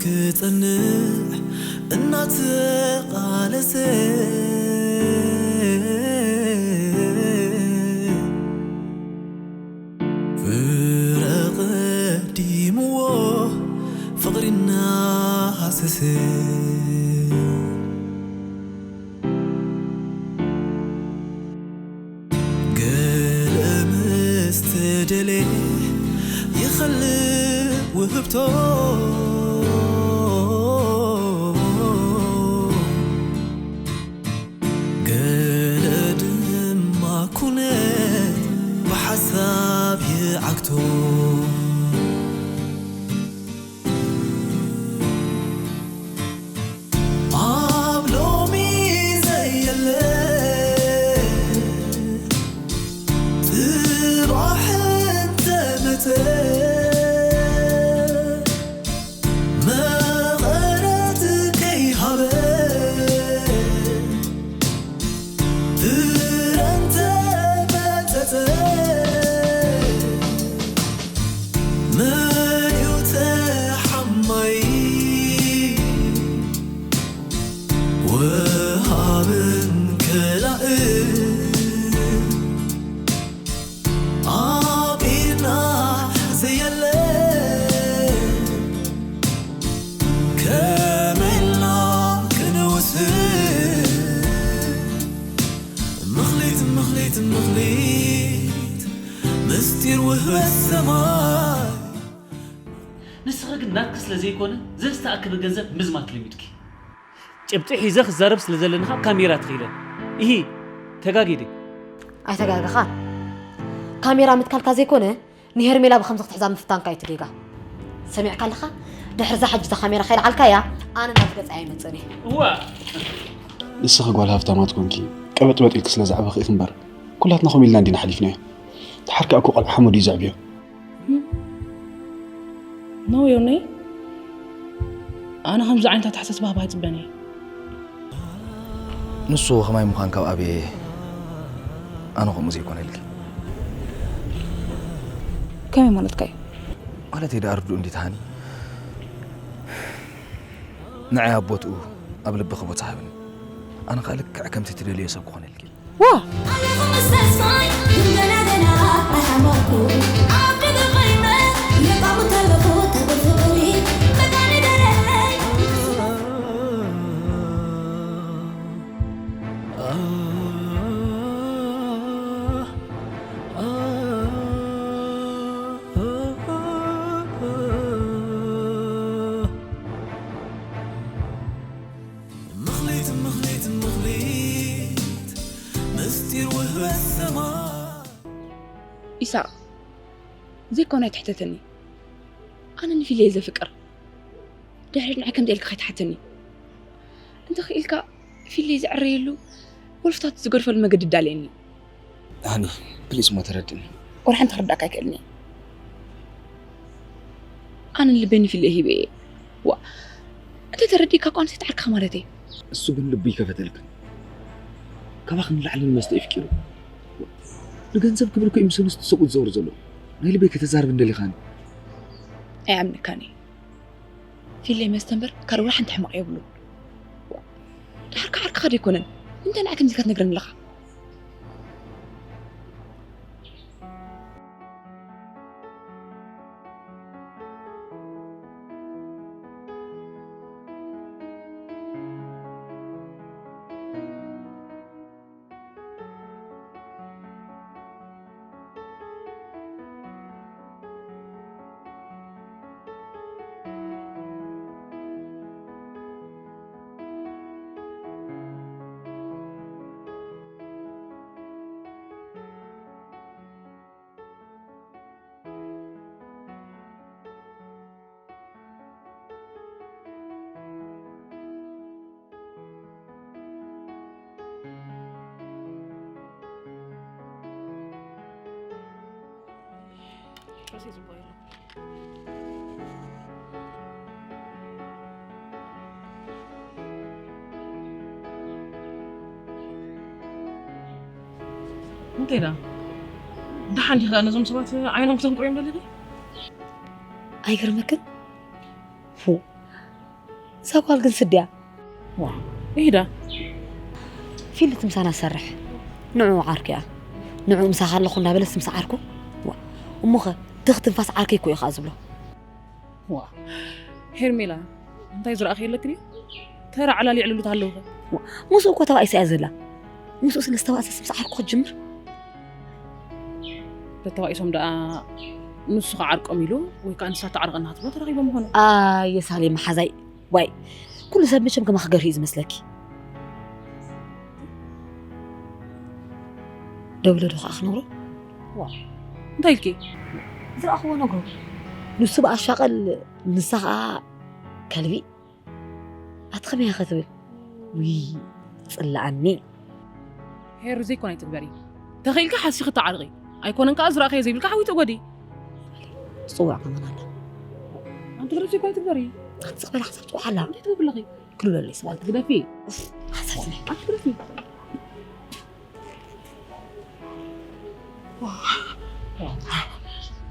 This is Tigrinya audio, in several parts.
ክጸንዕ እናተቓለሰ፣ ፍረ ቀዲምዎ ፍቕሪ እናሃሰሰ፣ ገለ ምስ ተደልየ ይኸልእ ውህብቶ። ገለ ድማ ኩነት ብሓሳብ ይዓግቶ። ኣብ ሎሚ ዘየለ ጽባሕ እንተመጸ፣ መቐረት ከይሃበ፣ ፍረ እንተመጸጸ፣ መን እዩ ተሓማይ? ወሃብን ከላእን ኣብ ኢድና ዘየለ፣ ከመይ ኢልና ክንውስን? ምኽሊት፣ ምኽሊት፣ ምኽሊት፣ ምስጢር ውህበት ሰማይ። ንስኺ ግን ናትኪ ስለ ዘይኮነ፣ ዘዝተኣከበ ገንዘብ ምዝማት ለሚድኪ። ጭብጢ ሒዘ ክዛረብ ስለ ዘለኒ ኸኣ ካሜራ ትኺለ። ኢሂ፣ ተጋጊየ ድየ? ኣይተጋገኻን። ካሜራ ምትካልካ ዘይኮነ፣ ንሄርሜላ ብኸምዚ ክትሕዛ ምፍታንካ እዩ እቲ ጌጋ። ሰሚዕካ ኣለኻ? ድሕሪ እዛ ሕጂ እዛ ካሜራ ከይለዓልካያ፣ ኣነ ናብቲ ገጻ ኣይመጽእን እየ። እዋ! ንስኺ ጓል ሃፍታማት ኮንኪ፣ ቀበጥበጥ ኢልኪ ስለ ዘዕበኺ ኢኺ እምበር፣ ኩላትና ከምኡ ኢልና እንዲና ሓሊፍናዮ። ደሓር ከኣ እኮ ቆልዓ ሓመዱ እዩ ዘዕብዮ። ኖ ዮነይ፣ ኣነ ከምዚ ዓይነት ኣተሓሳስባ ካብ ኣይጽበን እየ። ንሱ ከማይ ምዃን ካብ ኣብየ፣ ኣነ ከምኡ ዘይኮነልኪ። ከመይ ማለትካ እዩ? ማለተይ ደኣ ርዱእ እንዲት ሃኒ፣ ንዓይ ኣብ ቦትኡ ኣብ ልብኺ ቦታ ሃብኒ። ኣነ ከኣ ልክዕ ከምቲ ትደልዮ ሰብ ክኾነልኪ። ዋ! ኣለኹ ምስ ተስፋይ፣ ግን ገና ገና ኣይሓመቕኩ። ኣብ ደገ ኮይነ የቋምት ኣለኹ፣ ክብል ፍቕሪ መታኒ ደለለይ። ምኽሊት፣ ምኽሊት፣ ምኽሊት፣ ምስጢር ውህበት ሰማይ። ኢሳቕ፣ ዘይኮነ ኣይትሕተተኒ። ኣነ ንፊልየ ዘፍቅር። ድሕሪት ንዓይ ከምዚ ኢልካ ከይትሓተኒ። እንተኽኢልካ ፊልየ ዝዕረየሉ፣ ወልፍታት ዝገድፈሉ መገዲ ዳልየኒ። ሃኒ፣ ፕሊስ እሞ ተረድእኒ። ወላ ሓንቲ ክርዳእካ ኣይክእልን እየ። ኣነ ንልበይ ንፊልየ ሂበ እየ። ዋ፣ እንተ ተረዲእካ እኮ ኣንስተይቲ ዓርክኻ ማለት እየ። እሱ ግን ልቡ ይከፈተልክን። ካባኽን ንላዕሊ ንመስተ የፍቂሩ። ንገንዘብ ክብል እኮ እዩ ምስ ኣንስቲ ሰብኡት ዝዘውር ዘሎ። ናይ ልበይ ከተዛርብ እንደሊኻኒ። ኣይኣምነካን እየ። ፊለይ መስተ እምበር ካልእ ወላ ሓንቲ ሕማቕ የብሉን። ድሓር ከዓርክኻ ዶ ኣይኮነን? እንታይ ንዓይ ከምዚ ኢልካ ትነግረኒ ኣለኻ? እንታይ ደኣ? ደሓን ዲኻ ነዞም ሰባት ዓይኖም ክተንቁርዮም ደሊኺ? ኣይገርመክን? ፉ፣ እዛ ጓል ግን ስድያ። ዋ፣ ይሂዳ። ፊልት ምሳና ሰርሕ። ንዑ ዓርኩ እያ። ንዑ ምሳኻ ኣለኹ እንዳበለስ ምስ ዓርኩ። ዋ፣ እሞኸ ትኽ ትንፋስ ዓርከይ እኮ እዩ ኸዓ ዝብሎ። ዋ፣ ሄርሜላ፣ እንታይ ዝረኣኺ የለክን እዩ? ተራ ዓላሊዕ ልሉት ኣለውኸ? ምስኡ እኮ ተባኢሳ እያ ዘላ። ምስኡ ስለ ዝተባእሰስ ምስ ዓርኩ ክትጅምር። ተተባኢሶም ደኣ ንሱ ክዓርቆም ኢሉ ወይ ከዓ ንሳ ተዓርቀና ክትብሎ ተራኺቦም ምኾኑ። ኣየ ሳሌ መሓዛይ፣ ዋይ፣ ኩሉ ሰብ መቸም ከማኺ ገርሂ እዩ ዝመስለኪ። ደውለ ዶ ከዓ ክነግሮ? እንታይ ኢልኪ? ዝረኣኽዎ ነግሮ። ንሱ ብኣሻቐል፣ ንሳ ከዓ ከልቢ። ኣቲ ከመይ ኢኻ ትብል? ውይ፣ ፅላኣኒ። ሄር ዘይኮነ ኣይትግበሪ። ተኽኢልካ ሓሲኺ ተዓርቂ። ኣይኮነን ከዓ ዝረኣኸዮ ዘይብልካ ሓዊቲ እጎዲ። ትፅዋዕ ከመን ኣላ። ኣንቲ ግደፍ ዘይኮነ ኣይትግበሪ። ኣቲ ዝቕበላ ክሳብ ትፅዋዕ ኣላ። እንታይ ትገብሪ ኣለኺ? ክልለለይ ስባት። ግደፊ። ሓሳብ ኣንቲ ግደፊ።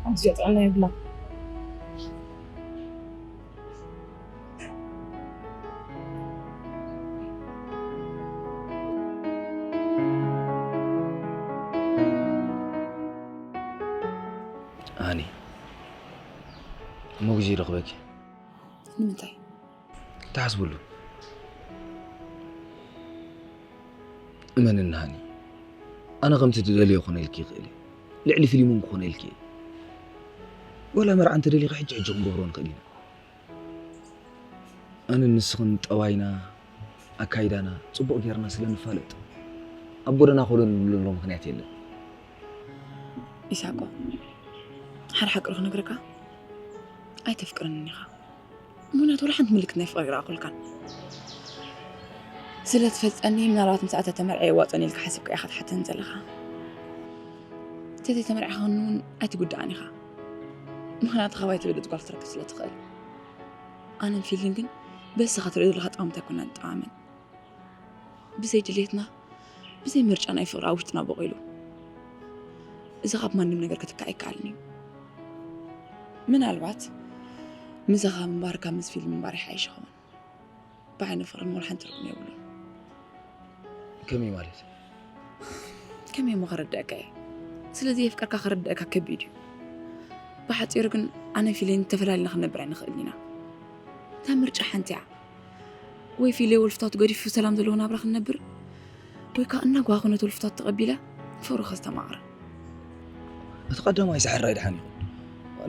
ኣምዚኣ ጥዕና የብላ። ሃኒ፣ እሞ ግዜ ይረኽበኪ። ንምንታይ? ተሓስብሉ። እመንኒ ሃኒ፣ ኣነ ከምቲ ትደልዮ ክኾነልኪ ይኽእል እየ። ልዕሊ ፊልም እውን ክኾነልኪ እየ። ወላ መርዓ እንተደሊኺ ሕጂ ሕጂ ክንገብሮ ንኽእል ኢና። ኣነ ንስኽን ጠባይና ኣካይዳና ጽቡቕ ጌርና ስለ ንፋለጥ ኣብ ጎደና ኮሎ ንብለሉ ምኽንያት የለን። ኢሳቆ፣ ሓደ ሓቂ ዶ ክነግረካ? ኣይተፍቅረንን ኢኻ። ምኽንያቱ ወላ ሓንቲ ምልክት ናይ ፍቕሪ ይረኣኹልካን። ስለ ትፈልጠኒ ምናልባት ምሳኣ ተተመርዐ የዋፅን ኢልካ ሓሲብካ ኢኻ ትሓተኒ ዘለኻ። እንተዘይተመርዒኻኒ እውን ኣይትጉዳእን ኢኻ። ምኽንያቱ ካባይ ትበልፅ ጓል ክትረክብ ስለ ትኽእል። ኣነን ፊልን ግን በስኻ ትሪኦ ዘለኻ ጠማምታ ኣይኮናን ንጠማመት። ብዘይ ድሌትና ብዘይ ምርጫ ናይ ፍቕሪ ኣብ ውሽጥና በቒሉ። እዚ ካብ ማንም ነገር ክትካእ ኣይከኣልን እዩ። ምናልባት ምሳኻ ምንባር ካብ ምስ ፊልም ምንባር ይሓይሽ ይኸውን። ብዓይኒ ፍቕሪ ምውል ሓንቲ ትርጉም የብሉን። ከመይ ማለት? ከመይ እሞ ከረድአካ እየ? ስለዚ የፍቀርካ ከረድአካ ከቢድ እዩ። ብሓፂሩ ግን ኣነ ፊሌን ተፈላሊና ክንነብር ኣይንኽእልን ኢና። እታ ምርጫ ሓንቲ እያ። ወይ ፊሌ ወልፍታቱ ገዲፉ ሰላም ዘለዎ ናብራ ክንነብር፣ ወይ ከዓ እናጓሃኹ ነቲ ወልፍታቱ ተቐቢለ ፍቕሩ ከስተማቕር። እቲ ቀዳማይ ዝሕራይ ድሓን ይኹን፣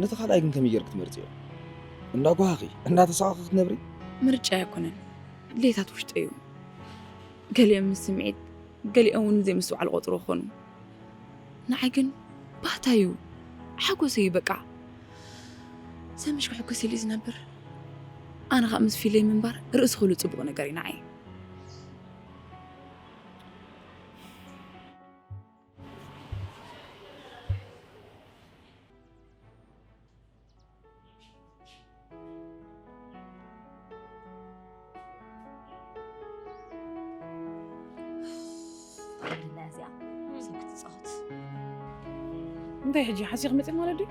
ነቲ ካልኣይ ግን ከመይ ጌርክ ትመርፅዮ? እንዳጓሃኺ እንዳተሳቐኺ ክትነብሪ? ምርጫ ኣይኮነን፣ ድሌታት ውሽጠይ እዩ። ገሊኦም ምስ ስምዒት፣ ገሊኦም እውን ዘይምስትውዓል ቆፅሮ ክኾኑ። ንዓይ ግን ባህታ እዩ፣ ሓጎሰ እዩ በቃ። ሰምሽ ክሕጎስ ኢሉ እዩ ዝነብር። ኣነ ከዓ ምስ ፊለይ ምንባር ርእሲ ኩሉ ፅቡቕ ነገር እዩ ንዓይ። እዚኣ ሰብ ክትፃወት። እንታይ ሕጂ ሓሲኽ መፅእ ማለት ድዩ?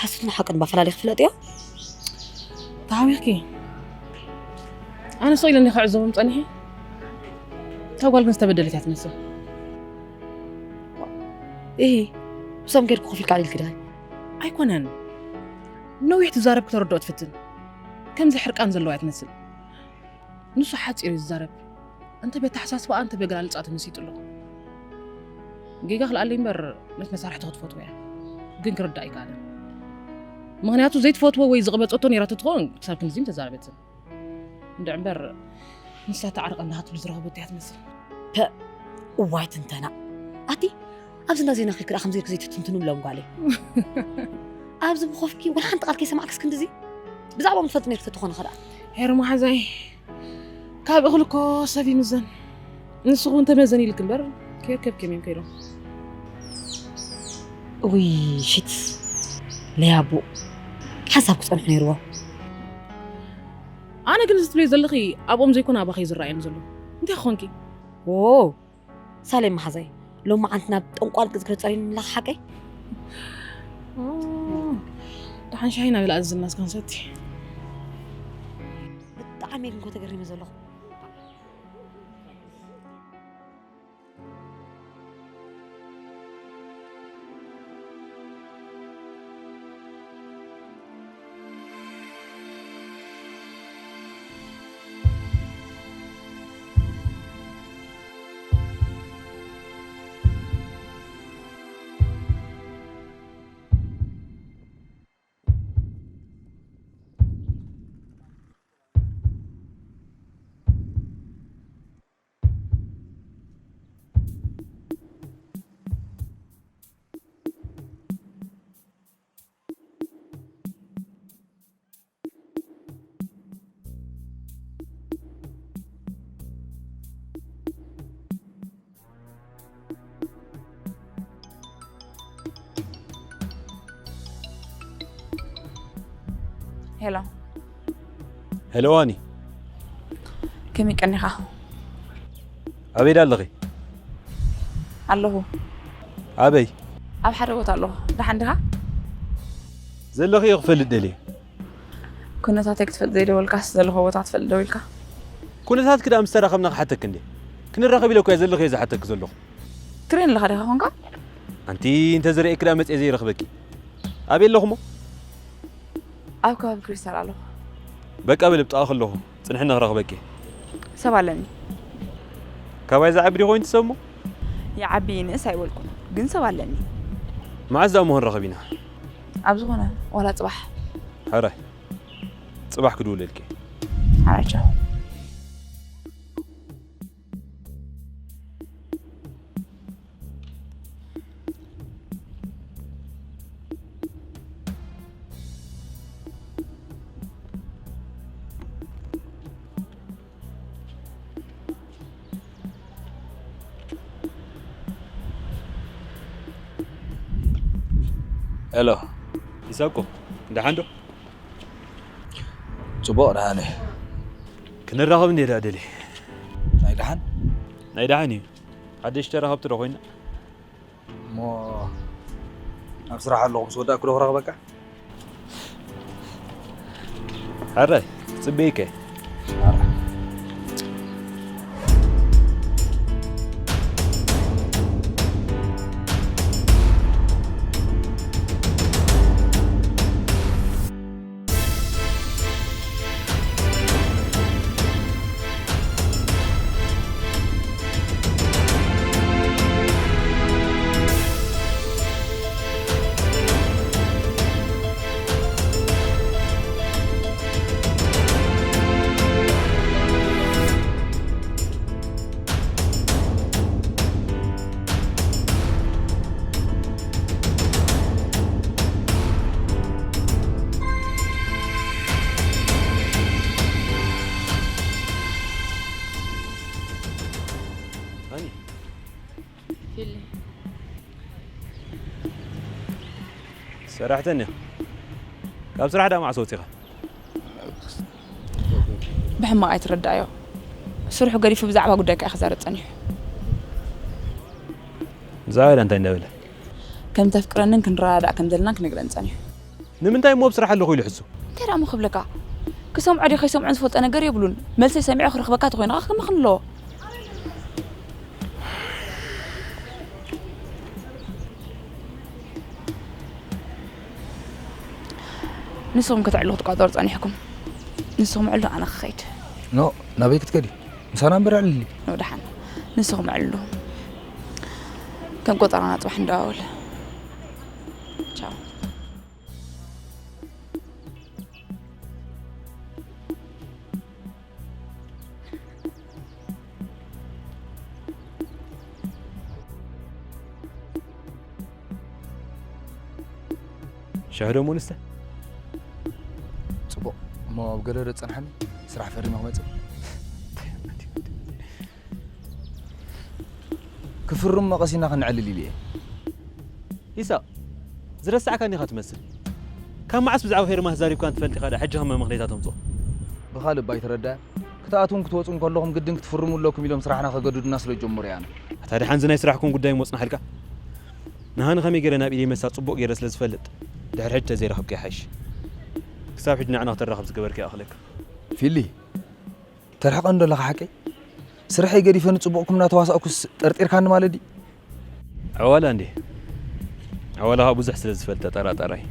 ሓሱትን ሓቅን ባፈላለይ ክፍለጥ እዮ። ተሃዊኽኪ። ኣነ ስቕ ኢለኒ ክዕዘቦም ፀኒሐ። እታ ጓል ግን ዝተበደለት እያ ትመስል። እሂ፣ ብሶም ጌርኩ ኮፍ ኢልካ ኢልኪ ድኻ? ኣይኮነን። ነዊሕ ትዛረብ ክተረድኦ ትፍትን። ከምዚ ሕርቃን ዘለዋ እያ ትመስል። ንሱ ሓፂር እዩ ዝዛረብ። እንተ በተሓሳስባኣ እንተ በገላልፃ ተመሲጡ ኣሎ። ጌጋ ክልኣለይ እምበር ነቲ መሳርሕቲ ክትፈትዎ እያ። ግን ክርዳእ ኣይከኣለን። ምኽንያቱ ዘይትፈትዎ ወይ ዝቐበፀቶ ነይራ ተትኸውን ክሳብ ክንድዚ ምተዛረበትን። እንድዕ እምበር ንሳ ተዓርቀና ክትብል ዝረኸበቶ እያ ትመስል። እዋይ ትንተና። ኣቲ ኣብዚ እንዳ ዜና ኺድኪ ደኣ ከምዚ ኢልኪ ዘይትትንትኑ እሎም ጓለይ። ኣብዚ ብኾፍኪ ወላ ሓንቲ ቃል ከይሰማዕክስ ክንድዚ ብዛዕባኦም ትፈልጢ ነይርኪ ተትኾኒ ኸ ደኣ። ሄር መሓዛይ ካብ እኽሊ እኮ ሰብ ይምዘን። ንስኹም ተመዘን ኢልክ እምበር ከየርከብክዮም እዮም ከይዶም። ውይ ሽት ለያቡ ሓሳብ ክፀንሑ ነይርዎ። ኣነ ግን እዚ ትብለይ ዘለኺ ኣብኦም ዘይኮነ ኣባኸ እዩ ዝረኣየኒ ዘሎ። እንታይ ክኾንኪ? ዎ ሳሌም መሓዛይ ሎማዓንቲ ናብ ጠንቋል ክትክረ ፀሪኒ ኣለኻ ሓቀይ? ደሓን ሻሂ ናበላ ኣዝዝና እስከ ንሰቲ። ብጣዕሚ እየ ግን እኮ ተገሪመ ዘለኹ። ሄሎ። ሄሎ ዋኒ። ከመይ ቀኒኻ? ኣበይ ዳ ኣለኺ? ኣለኹ። ኣበይ? ኣብ ሓደ ቦታ ኣለኹ። ደሓን ዲኻ? ዘለኽዮ ክፈልጥ ደልየ። ኩነታተይ ክትፈልጥ ዘይደወልካስ ዘለኹ ቦታ ክትፈልጥ ደዊልካ? ኩነታትኪ ደኣ ምስ ተራኸብና ክሓተኪ እንዴ? ክንራኸብ ኢለ እኮ እየ ዘለኽዮ ዝሓተኪ ዘለኹ። ትርእየኒ ኣለኻ ዲኻ ኮንካ? ኣንቲ እንተ ዝርእየኪ ደኣ መጽየ ዘይረኽበኪ። ኣበይ ኣለኹሞ? ኣብ ከባቢ ክሪስታል ኣለኹ። በቃ በል፣ ብጥቓኺ ኣለኹ። ጽንሕኒ ክረኽበኪ። ሰብ ኣለኒ። ካባይ ዝዓቢ ድዩ ኮይኑ ትሰብሞ? ይዓቢ ይንእስ ኣይበልኩን፣ ግን ሰብ ኣለኒ። መዓስ ደኣ ምኾን ረኸቢና? ኣብ ዝኾነ፣ ዋላ ጽባሕ። ሕራይ። ጽባሕ ክድውለልኪ። ሕራይ፣ ቻው። ሄሎ፣ ይሳቆ፣ ደሓን ዶ? ጽቡቕ፣ ደሓን እየ። ክንራኸብ እንዴ ደኣ ደልየ? ናይ ደሓን? ናይ ደሓን እዩ። ሓደሽቲ ተራኸብቲ ዶ ኮይና? እሞ ኣብ ስራሕ ኣለኹ፣ ምስ ወዳእኩ ዶ ክረኽበካ? ሕራይ፣ ጽበየካ እየ። ሃኒ። ፊሊ። ሰራሕተኛ። ካብ ስራሕ ዳ መዓስ ወጺኻ? ብሕማቕ ኣይትረዳእዮ። ስርሑ ገዲፉ ብዛዕባ ጉዳይካ እዩ ክዛረብ ጸኒሑ። ብዛዕባ እንታይ እንዳበለ? ከም ተፍቅረንን ክንረዳዳእ ከም ዘለናን ክነግረኒ ጸኒሑ። ንምንታይ እሞ ኣብ ስራሕ ኣለኹ ኢሉ ሕሱ? እንታይ ደኣ እሞ ክብለካ? ክሰምዖ ድዩ ከይሰምዖን ዝፈልጦ ነገር የብሉን። መልሰይ ሰሚዑ ክረኽበካ ተኾይኑ ከኣ ክምኽን ኣለዎ። ንስኹም ከተዕልሉ ክትቋጸሩ ጸኒሕኩም። ንስኹም ዕሉ ኣነ ክኸይድ። ኖ፣ ናበይ ክትከዲ? ምሳና እምበር ኣዕልሊ። ኖ፣ ደሓን። ንስኹም ዕሉ። ከም ቆጸራና ጽባሕ ንደዋወል። ቻው። ሻሂ ደሞ ንስተ? ጽቡቕ። እሞ ኣብ ገለ ዶ ጸንሓኒ? ስራሕ ፈሪመ ክመጽእ። ክፍርም መቐሲና ክነዕልል ኢለ እየ። ኢሳቕ፣ ዝረሳዕካኒ ኢኻ ትመስል። ካብ መዓስ ብዛዕባ ፌርማ ተዛሪብካን ትፈልጥ ኢኻ ደኣ፣ ሕጂ ከመይ ምኽንያታት ተምጽኦ? ብኻልእ እባ ኣይትረዳእ። ክትኣትዉን ክትወጹን ከለኹም ግድን ክትፍርሙ ኣለኩም ኢሎም ስራሕና ከገድዱና ስለ ዝጀመሩ እየ ኣነ። ኣታ ደሓን እዚ ናይ ስራሕኩም ጉዳይ እሞ ጽናሕልካ። ንሃኒ ከመይ ገይረ ናብ ኢደይ መሳ ጽቡቕ ገይረ ስለ ዝፈልጥ፣ ድሕሪ ሕጂ ተዘይረኸብኩ ይሓይሽ። ክሳብ ሕጂ ንዓና ከተራኽብ ዝገበርካ ይኣኽለካ። ፊሊ፣ ተርሕቐኒ ዶ ኣለኻ ሓቀይ? ስርሐይ ገዲፈ ንጽቡቕኩም እናተዋሳእኩስ ጠርጢርካኒ ማለት ድዩ? ዕዋላ እንዴ? ዕዋላ ካብ ብዙሕ ስለ ዝፈልጥ ጠራጣራይ።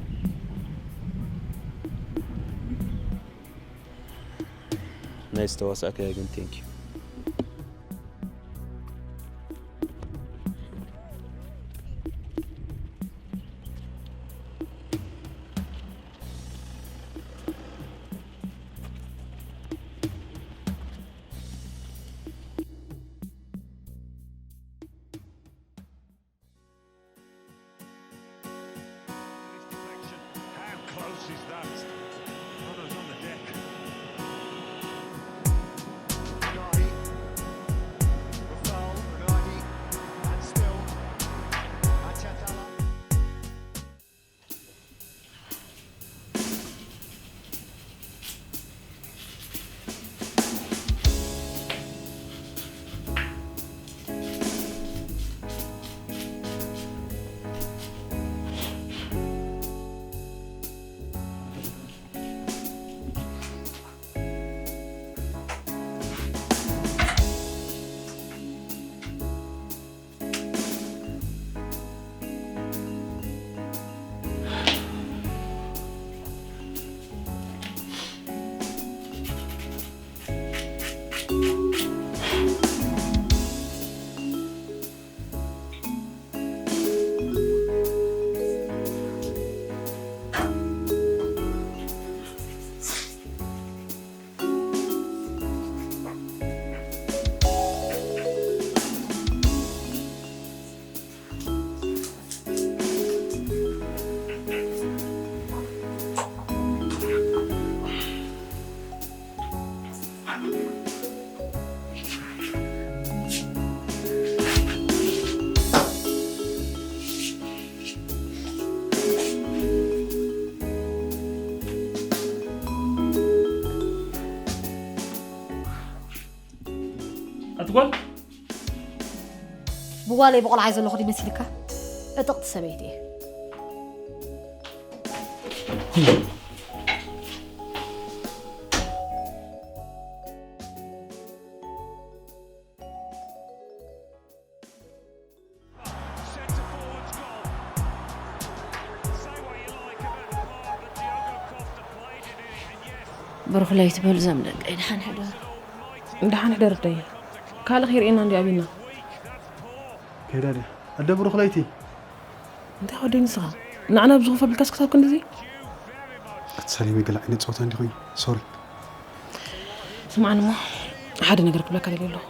ናይ ዝተዋሳእካዮ ግን ቴንኪዩ። ኣቲ ጓል? ብጓለይ ብቆልዓይ ዘለኹ ድዩ መሲልካ? ዕጥቕቲ ሰበይቲ እየ። ብሩኽ ለይቲ በሉ ዞም ደቀይ፣ ደሓን ሕደሩ። ደሓን ሕደር ኣደይ። ካልእ ከይርእየና እንድዩ ኣቢና። ከይዳ ድያ? ኣደ ብሩኽ ለይቲ። እንታይ ወደይ ንስኻ? ንዓና ብዝኾፈ ብልካስ ክሳብ ክንድዚ? ኣቲ ሰሊመይ ገለ ዓይነት ጸወታ እንድዩ ኮይኑ። ሶሪ። ስምዓኒ እሞ ሓደ ነገር ክብለካ ደልየ ኣለኹ።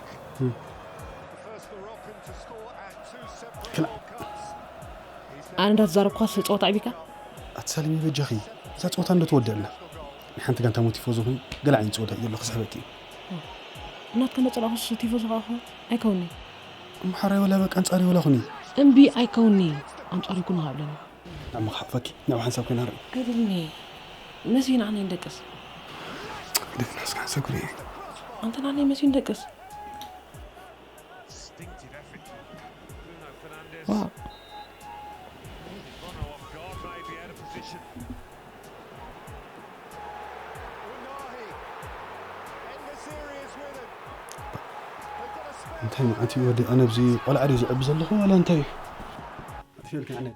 ክላእ። ኣነ እንዳተዛረብኩኻስ ጸወታ ኣዕቢካ? ኣቲ ሰሊመይ በጃኺ እዛ ጸወታ እንዶ ትወድእ ኣላ። ናይ ሓንቲ ጋንታ ሞ ቲፎዞ ኹኒ ገለ ዓይነት ጸወታ እዩ ዘሎ ክስሕበኪ እዩ። ናትካ እንዳጸላእኹስ ቲፎዞ ከኣ ክኾን ኣይከውን'ዩ። እሞ ሓራይ ወላ በቃ ኣንጻሪ ወላ ኹኒ። እምቢ ኣይከውን'ዩ። ኣንጻሩ ይኩን ሃብለኒ። ንዕማ ክሓቕፈኪ ንዕኡ ሓንሳብ ኮይና ርእዩ። ኣይደልን'የ። መሲ ንዓና ይንደቅስ። ልክናስ ሓንሳብ ክርእየ። ኣንተ ናነይ መሲ ይንደቅስ። እንታይ መዓት እዩ ወዲ ኣነ ኣብዚ ቆልዓ ድዩ ዝዕቢ ዘለኹ ዋላ እንታይ እዩ ኣጥፊልካ ኣነ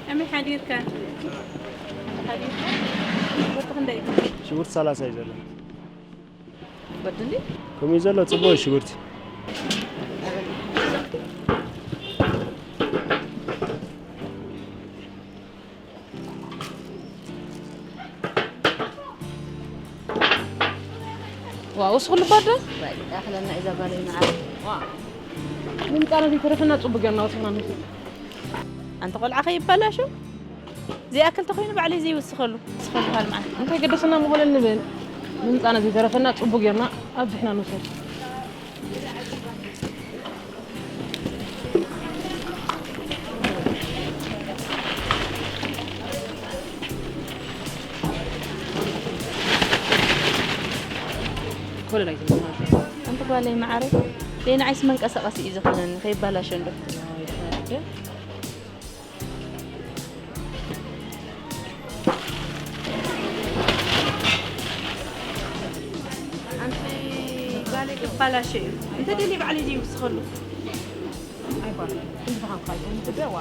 ከመይ ሓዲርካ? ሓዲርካ? ሽጉርቲ ክንደይ? ሽጉርቲ ሰላሳ እዩ ዘሎ። ወዲ እንዲ? ከምኡ እዩ ዘሎ፣ ጽቡቕ እዩ ሽጉርቲ። ዋው፣ እሱ ኩሉ ባዶ? ኣኽለና እዛ ጓለይ መዓር። ንምጻና ዘይተረፈና ጽቡቅ ጌርና ወሲኽና ንህብ። ኣንቲ ቆልዓ ከይባላሹ ዘይኣክል ተኾይኑ ባዕለይ ዘይውስኸሉ። ስኸሉ ካልማዓት። እንታይ ገደሰና ምኾነ ንብል። ንህንፃና ዘይተረፈና ፅቡቅ ጌርና ኣብዚሕና ንውሰድ። ኮለል ኣይትበል ማለት እዩ። ሓንቲ ጓለይ መዓረይ፣ ዘይንዓይስ መንቀሳቐሲ እዩ ዝኾነኒ፣ ከይባላሸ እንዶ። ኣንቲ ጓለይ ክባላሸ እዩ። እንተ ደልየ ባዕለይ ዘይውስኸሉ። ኣይባል። እንድኻ ካልኩም ትደዋ።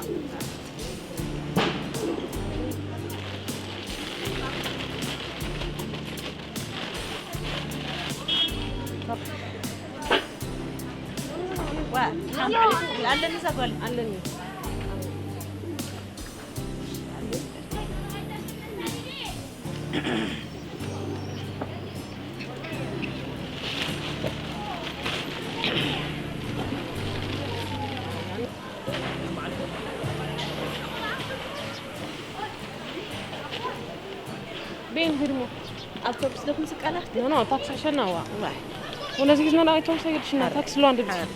ዋ፣ ሰላም ዓለይኩም። ኣለኒ እዛ ጓል። ኣለኒ። بين هرمو. أوتوبس لكم سكالة؟ ኖ፣ ኖ፣ ታክሲ ሸናዋ። ዋይ። ወለዚ ጊዜ ና ኣውቶቡስ ኣይገድሽና፣ ታክሲ ለዋን ድብስ።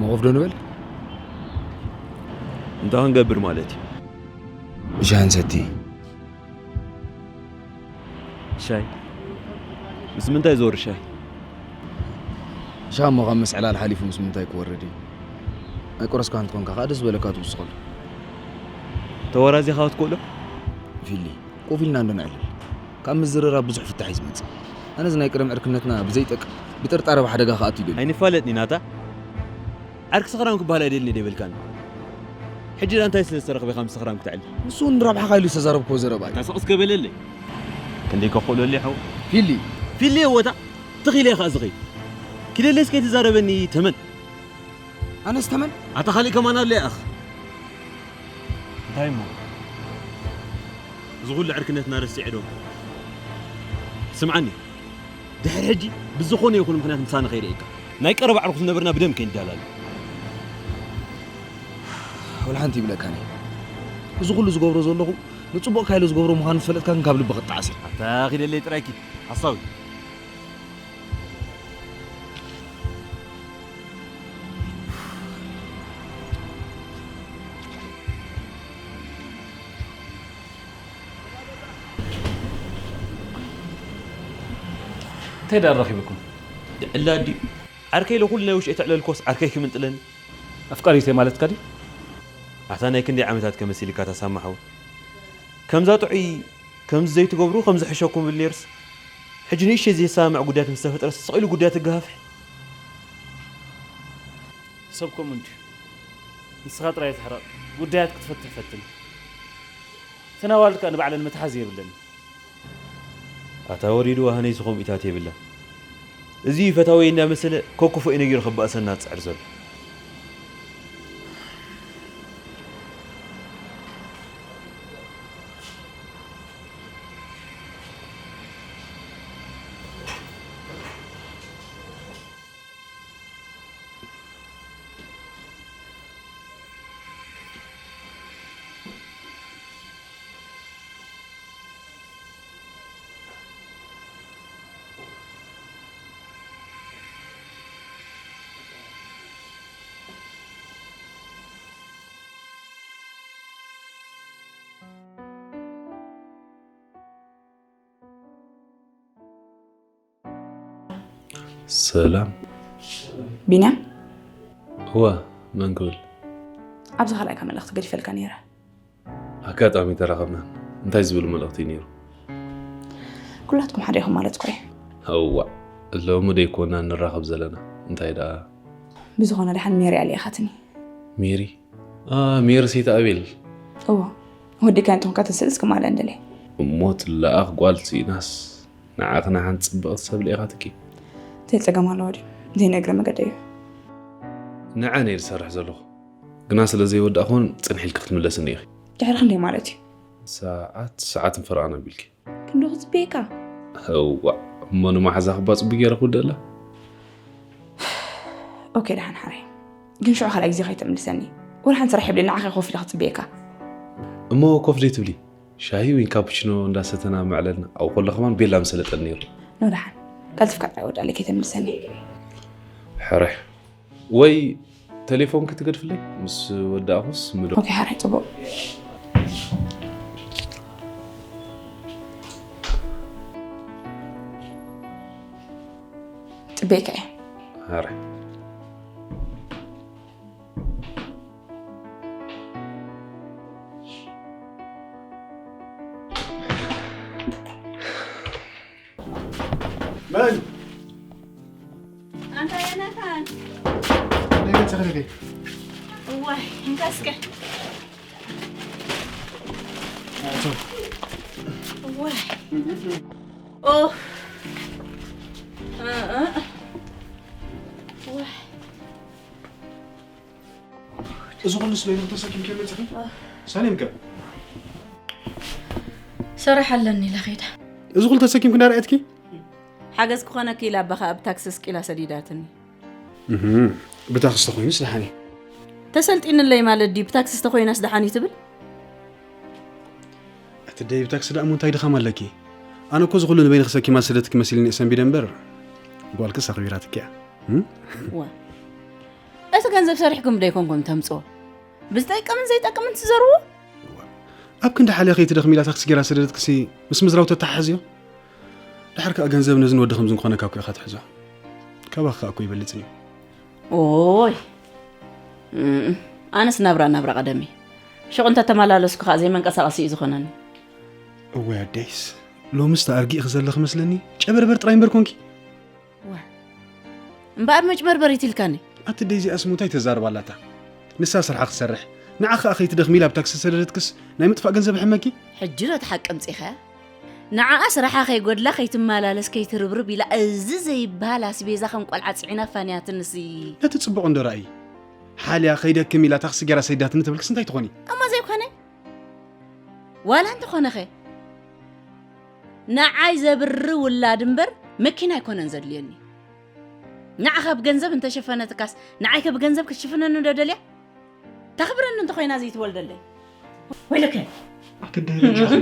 መቆፍ ዶ ንበል? እንታይ ክንገብር ማለት እዩ? ሻሂ ንሰቲ። ሻሂ? ምስ ምንታይ ዝወርድ ሻሂ? ሻሂ እሞ ካብ ምስዕላል ሓሊፉ ምስ ምንታይ ክወርድ እዩ? ኣይቆረስካን እንተኾንካ ከዓ ደስ ዝበለካ ትውስኸሉ። ተወራዚኻ ክትክእሎ? ፊሊ፣ ኮፍ ኢልና እንዶ ነዕልል። ካብ ምዝርራብ ብዙሕ ፍታሕ እዩ ዝመጽእ። ኣነዚ ናይ ቀደም ዕርክነትና ብዘይጠቅም ብጥርጣረ ኣብ ሓደጋ ክኣቱ ይደሊ። ኣይንፋለጥን ኢና እታ። ዓርኪ ሰኽራም ክበሃል ኣይደልን እየ ደይበልካኒ። ሕጂ ደኣ እንታይ ስለ ዝተረኽበ ኢኻ ምስ ሰኽራም ክተዕልል? ንሱ እውን ንረብሓኻ ኢሉ ዝተዛረብክዎ ዘረባ እዩ። ኣታ ስቕ እስከ በለለይ። ክንደይ ከኽእሎ ኣለይ ሓው? ፊሊ። ፊሊ እወ እታ። ትኽ ኢለ እየ ኸኣ ዝኸይድ። ኪደለይስ ከይትዛረበኒ ተመን። ኣነስ ተመን? ኣታ ካሊእ ከማን ኣሎ ይኣኽ። እንታይ እሞ? እዚ ኩሉ ዕርክነትና ረሲዐ ዶ? ስምዓኒ፣ ድሕሪ ሕጂ ብዝኾነ ይኹን ምኽንያት ምሳና ከይርእየካ። ናይ ቀረባ ዕርኩት ዝነበርና ብደም ከይንዳላለ። ወላ ሓንቲ ይብለካን እየ። እዚ ኩሉ ዝገብሮ ዘለኹ ንጽቡቕ ካይለ ዝገብሮ ምዃኑ ዝፈለጥካ ግን ካብ ልቢ ክትጠዓስ እየ። ኣታ ኺደለይ ጥራይ ኪድ፣ ሓሳዊ። እንታይ ደኣ ረኺብኩም? ዕላል ድዩ? ዓርከይ ኢለ ኩሉ ናይ ውሽጠይ ተዕለልኮስ ዓርከይ ክምንጥለኒ? ኣፍቃሪተይ ማለትካ ድዩ? ኣታ ናይ ክንደይ ዓመታት ከመሲልካ ተሳማሓው? ከምዛ ጥዑይ ከምዚ ዘይትገብሩ ከምዚ ሕሸኩም ብል ነይርስ። ሕጂ ንእሽተይ ዘይሰማማዕ ጉዳያት ምስ ተፈጥረስ ስቕ ኢሉ ጉዳያት ይገሃፍሕ። ሰብ ከምኡ እንድዩ። ንስኻ ጥራይ ኣይትሕረቕ። ጉዳያት ክትፈትሕ ፈትን። እተን ኣዋልድ ከኣ ንባዕለን መትሓዚ የብለን። ኣታ ወሪዱ ሃነይሲ ከምኡታት የብላ። እዚ እዩ ፈታወይ እንዳመሰለ ከኩፍኦ ነጊሩ ከባእሰና ዝጽዕር ዘሎ። ሰላም። ቢንያም፣ እዋ፣ መን ክብል? ኣብዚ ካልኣይካ መልእኽቲ ገዲፈልካ ነይረ። ኣጋጣሚ ተራኸብና። እንታይ ዝብል መልእኽቲ ነይሩ? ኩላትኩም ሓደ ኢኹም ማለት እኮ እዩ። እዋ፣ ሎሚ ደይኮና ንራኸብ ዘለና። እንታይ ደኣ? ብዝኾነ ደሓን ሜሪ ኣልኢኻትኒ። ሜሪ? ሜሪ ሰይቲ ኣቤል? እዎ፣ ወዲካ እንተኾንካ ተስእል እስኪ ማለ እንደለ። እሞ ትለኣኽ ጓል ስኢናስ ንዓኽና ሓንቲ ጽብቕቲ ሰብ ልኢኻትኪ። እንታይ ጸገም ኣለዎ ድዩ? ዘይነግረ መገደ እዩ። ንዓ ነይ ዝሰርሕ ዘለኹ ግና ስለ ዘይወዳእኹን ጽንሕ ኢልኪ ክትምለስኒ ኢኺ። ድሕሪ ክንደይ ማለት እዩ? ሰዓት ሰዓትን ፈረቓን ኣቢልኪ። ክንዶ ክጽበየካ? እዋ፣ እሞ ንመሓዛ ክባ ጽቡቅ ገይረ ክውደላ። ኦኬ፣ ደሓን ሓራይ። ግን ሽዑ ካልኣይ ግዜ ከይተምልሰኒ። ወላ ሓንቲ ስራሕ የብለይ፣ ንዓኻ ኮፍ ኢለ ክጽበየካ። እሞ ኮፍ ደይ ትብሊ? ሻሂ ወይ ካፑቺኖ እንዳሰተና መዕለልና። ኣብኡ ከሎ ከማን ቤላ ምሰለጠን ነይሩ። ኖ፣ ደሓን። ቀልጥፍካ ጥራይ ወዳለ ከይተምልሰኒ። ሕራሕ። ወይ ቴሌፎን ክትገድፍለይ? ምስ ወዳእኹስ ምዶ። ኦኬ፣ ሓራይ፣ ጽቡቅ። ጽበየካ እየ። ሕራሕ። መን? ኣንታ ዮናታን። ደገ ተኸለለ። እዋይ፣ እንካ እስከ። ኣቶ። እዋይ። ኦ። እ፣ እ። እዋይ። እዚ ኩሉ ስለ ኢሉ ተሰኪምኪ መጽኺ? ሳሌም ከ? ስራሕ ኣለኒ ኢለ ኸይደ። እዚ ኩሉ ተሰኪምኪ እንዳረኣየትኪ? ሓገዝ ክኾነኪ ኢላ ኣባኻ ኣብ ታክሲ ስቂላ ሰዲዳትኒ። እህ፣ ብታክሲ ተኾይኑስ ደሓን እዩ። ተሰልጢንለይ ማለት ድዩ? ብታክሲ ተኾይናስ ደሓን እዩ ትብል? እቲ ደይ ብታክሲ ደኣ እሞ እንታይ ድኻም ኣለኪ? ኣነ እኮ እዚ ኩሉ ንበይንኺ ሰኪማ ዝሰደትኪ መሲልኒ እየ ሰንቢደ እምበር፣ ጓልክስ ኣኽቢራትኪ እያ። እም? ዋ፣ እቲ ገንዘብ ሰሪሕኩም ዶ ኣይኮንኩም ተምጽኦ? ብዝጠቅምን ዘይጠቅምን ትዘርዎ? ኣብ ክንዲ ሓልያ ከይትደኽሚ ኢላ ታክሲ ጌራ ሰደደትክሲ ምስ ምዝራው ተተሓሕዝዮ? ድሓር ከኣ ገንዘብ ነዚ ንወዲ ከምዚ ንኾነካ እኮ ኢኻ ትሕዞ። ካባኻ ከኣ እኮ ይበልጽን እዩ። ኦይ፣ እም፣ ኣነስ ናብራ ናብራ ቀደም እዩ። ሹቕ እንተተመላለስኩ ከኣ ዘይመንቀሳቐሲ እዩ ዝኾነኒ። እወይ ኣደይስ፣ ሎምስ ተኣርጊእኺ ዘለኺ መስለኒ። ጨበርበር ጥራይ እምበር ኮንኪ። ዋ፣ እምበኣር መጭበርበሪት ኢልካኒ። ኣቲ ደይ እዚኣስ እሞ እንታይ ተዛርባ ኣላታ? ንሳ ስርሓ ክትሰርሕ፣ ንዓ ከኣ ከይትደኽሚ ኢላ ኣብ ታክሲ ዝሰደደትክስ ናይ ምጥፋእ ገንዘብ ይሕመኪ? ሕጂ ዶ እቲ ሓቂ ኣምጺኻያ? ንዓኣ ስራሓ ከይጎድላ ከይትመላለስ ከይትርብርብ ኢላ እዚ ዘይበሃል ኣስቤዛ ከም ቆልዓ ጽዒና ፋንያትንሲ። ነቲ ጽቡቕ እንዶ ራእይ። ሓልያ ከይደክም ኢላ ታክሲ ጌራ ሰይዳትኒ ትብልክስ እንታይ ትኾኒ? እሞ ዘይኮነ ዋላ እንተኾነኸ ንዓይ ዘብሪ ውላድ እምበር መኪና ኣይኮነን ዘድልየኒ። ንዓኻ ብገንዘብ እንተሸፈነትካስ ንዓይከ ብገንዘብ ክትሽፍነኒ ዶ ደልያ? ተኽብረኒ እንተኾይና ዘይትወልደለይ። ወይለከ። ኣትደረጃኺ።